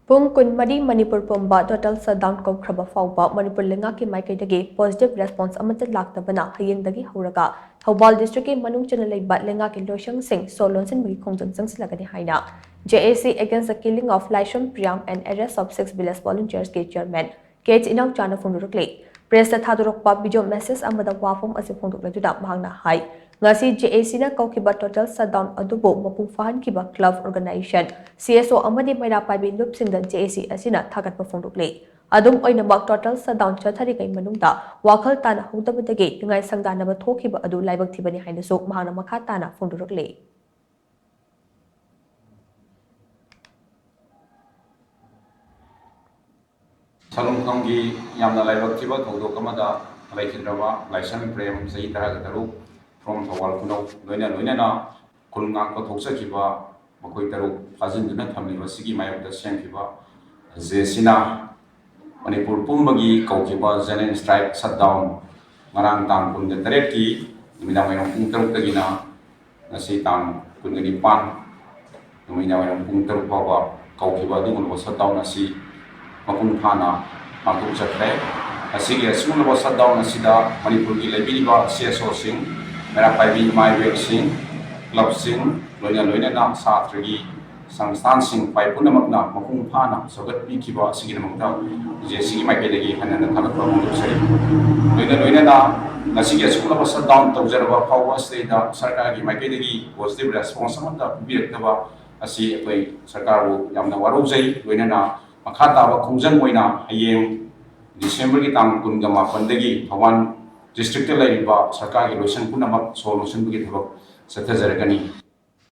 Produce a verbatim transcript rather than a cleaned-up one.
ꯄꯨꯡ ꯀꯨꯟꯃꯔꯤ ꯃꯅꯤꯄꯨꯔ ꯄꯨꯝꯕ total shutdown ꯀꯧꯈ꯭ꯔꯕ ꯐꯥꯎꯕ ꯃꯅꯤꯄꯨꯔ ꯂꯩꯉꯥꯛꯀꯤ ꯃꯥꯏꯀꯩꯗꯒꯤ positive response ꯑꯃꯠꯇ ꯂꯥꯛꯇꯕꯅ ꯍꯌꯦꯡꯗꯒꯤ ꯍꯧꯔꯒ ꯊꯧꯕꯥꯜ districtꯀꯤ ꯃꯅꯨꯡ ꯆꯟꯅ ꯂꯩꯕ ꯂꯩꯉꯥꯛꯀꯤ ꯂꯣꯏꯁꯪꯁꯤꯡ ꯁꯣ ꯂꯣꯟꯁꯤꯟꯕꯒꯤ ꯈꯣꯡꯖꯪ ꯆꯪꯁꯤꯜꯂꯒꯅꯤ ꯍꯥꯏꯅ J A C Against the Killing of Laisham Priam and Arrest of Six Village Volunteersꯀꯤ chairman K H ꯏꯅꯥꯎꯆꯥꯅ ꯐꯣꯡꯗꯣꯔꯛꯂꯤ꯫ Pressꯇ ꯊꯥꯗꯣꯔꯛꯄ video message ꯑꯃꯗ ꯋꯥꯐꯝ ꯑꯁꯤ ꯐꯣꯡꯗꯣꯛꯂꯗꯨꯅ ꯃꯍꯥꯛꯅ ꯍꯥꯏ, ꯉꯁꯤ J A Cꯅ ꯀꯧꯈꯤꯕ total shutdown ꯑꯗꯨꯕꯨ ꯃꯄꯨꯡ ꯐꯥꯍꯟꯈꯤꯕ club, organization, C S O ꯑꯃꯗꯤ ꯃꯩꯔꯥ ꯄꯥꯏꯕꯤ ꯂꯨꯞꯁꯤꯡꯗ J A C ꯑꯁꯤꯅ ꯊꯥꯒꯠꯄ ꯐꯣꯡꯗꯣꯛꯂꯤ꯫ ꯑꯗꯨꯝ ꯑꯣꯏꯅꯃꯛ, total shutdown ꯆꯠꯊꯔꯤꯉꯩ ꯃꯅꯨꯡꯗ ꯋꯥꯈꯜ ꯇꯥꯅ ꯍꯧꯗꯕꯗꯒꯤ ꯅꯨꯡꯉꯥꯏ ꯁꯪꯗꯥꯅꯕ ꯊꯣꯛꯈꯤꯕ ꯑꯗꯨ ꯂꯥꯏꯕꯛ ꯊꯤꯕꯅꯤ ꯍꯥꯏꯅꯁꯨ ꯃꯍꯥꯛꯅ ꯃꯈꯥ ꯇꯥꯅ ꯐꯣꯡꯗꯣꯔꯛꯂꯤ꯫ ꯁꯂꯨꯡꯐꯝꯒꯤ ꯌꯥꯝꯅ ꯂꯥꯏꯕꯛ ꯊꯤꯕ ꯊꯧꯗꯣꯛ ꯑꯃꯗ ꯂꯩꯈꯤꯗ꯭ꯔꯕ ꯂꯥꯏꯁ꯭ꯔꯝ ꯄ꯭ꯔꯦꯝ, ꯆꯍꯤ ꯇꯔꯥꯒ ꯇꯔꯨꯛ, from ꯊꯧꯕꯥꯜ ꯈꯨꯅꯧ, ꯂꯣꯏꯅ ꯂꯣꯏꯅꯅ ꯈꯨꯟ ꯉꯥꯛꯄ ꯊꯣꯛꯆꯈꯤꯕ ꯃꯈꯣꯏ ꯇꯔꯨꯛ ꯐꯥꯖꯤꯟꯗꯨꯅ ꯊꯝꯂꯤꯕ ꯑꯁꯤꯒꯤ ꯃꯥꯌꯣꯛꯇ ꯁꯦꯝꯈꯤꯕ J A Cꯅ ꯃꯅꯤꯄꯨꯔ ꯄꯨꯝꯕꯒꯤ ꯀꯧꯈꯤꯕ general strike shutdown ꯉꯔꯥꯡ ꯇꯥꯡ ꯀꯨꯟꯒ ꯇꯔꯦꯠꯀꯤ ꯅꯨꯃꯤꯗꯥꯡ ꯋꯥꯏꯔꯝ ꯄꯨꯡ ꯇꯔꯨꯛꯇꯒꯤꯅ ꯉꯁꯤ ꯇꯥꯡ ꯀꯨꯟꯒ ꯅꯤꯄꯥꯟ ꯅꯨꯃꯤꯗꯥꯡ ꯋꯥꯏꯔꯝ ꯄꯨꯡ ꯇꯔꯨꯛ ꯐꯥꯎꯕ ꯀꯧꯈꯤꯕ ꯑꯗꯨꯒꯨꯝꯂꯕ shutdown ꯑꯁꯤ ꯃꯄꯨꯡ ꯐꯥꯅ ꯄꯥꯡꯊꯣꯛꯆꯈ꯭ꯔꯦ꯫ ꯑꯁꯤꯒꯤ ꯑꯁꯤꯒꯨꯝꯂꯕ shutdown ꯑꯁꯤꯗ ꯃꯅꯤꯄꯨꯔꯒꯤ ꯂꯩꯕꯤꯔꯤꯕ C S Oꯁꯤꯡ, ꯃꯩꯔꯥ ꯄꯥꯏꯕꯤ ꯏꯃꯥ ꯏꯕꯦꯜꯁꯤꯡ, clubꯁꯤꯡ, ꯂꯣꯏꯅ ꯂꯣꯏꯅꯅ ꯁꯥꯇ꯭ꯔꯒꯤ ꯁꯪꯁꯊꯥꯟꯁꯤꯡ ꯈ꯭ꯋꯥꯏ ꯄꯨꯝꯅꯃꯛꯅ ꯃꯄꯨꯡ ꯐꯥꯅ ꯁꯧꯒꯠꯄꯤꯈꯤꯕ ꯑꯁꯤꯒꯤꯗꯃꯛꯇ J A Cꯒꯤ ꯃꯥꯏꯀꯩꯗꯒꯤ ꯍꯟꯅ ꯍꯟꯅ ꯊꯥꯒꯠꯄ ꯐꯣꯡꯗꯣꯛꯆꯔꯤ꯫ ꯂꯣꯏꯅ ꯂꯣꯏꯅꯅ ꯉꯁꯤꯒꯤ ꯑꯁꯤꯒꯨꯝꯂꯕ shutdown ꯇꯧꯖꯔꯕ ꯐꯥꯎꯕ ꯑꯁꯤꯗꯩꯗ ꯁꯔꯀꯥꯔꯒꯤ ꯃꯥꯏꯀꯩꯗꯒꯤ positive response ꯑꯃꯠꯇ ꯄꯤꯕꯤꯔꯛꯇꯕ ꯑꯁꯤ ꯑꯩꯈꯣꯏ ꯁꯔꯀꯥꯔꯕꯨ ꯌꯥꯝꯅ ꯋꯥꯔꯧꯖꯩ꯫ ꯂꯣꯏꯅꯅ ꯃꯈꯥ ꯇꯥꯕ ꯈꯣꯡꯖꯪ ꯑꯣꯏꯅ ꯍꯌꯦꯡ Decemberꯒꯤ ꯇꯥꯡ ꯀꯨꯟꯒ ꯃꯥꯄꯟꯗꯒꯤ ꯊꯧꯕꯥꯜ districtꯇ ꯂꯩꯔꯤꯕ ꯁꯔꯀꯥꯔꯒꯤ ꯂꯣꯏꯁꯪ ꯄꯨꯝꯅꯃꯛ ꯁꯣ ꯂꯣꯟꯁꯤꯟꯕꯒꯤ ꯊꯕꯛ ꯆꯠꯊꯖꯔꯛꯀꯅꯤ꯫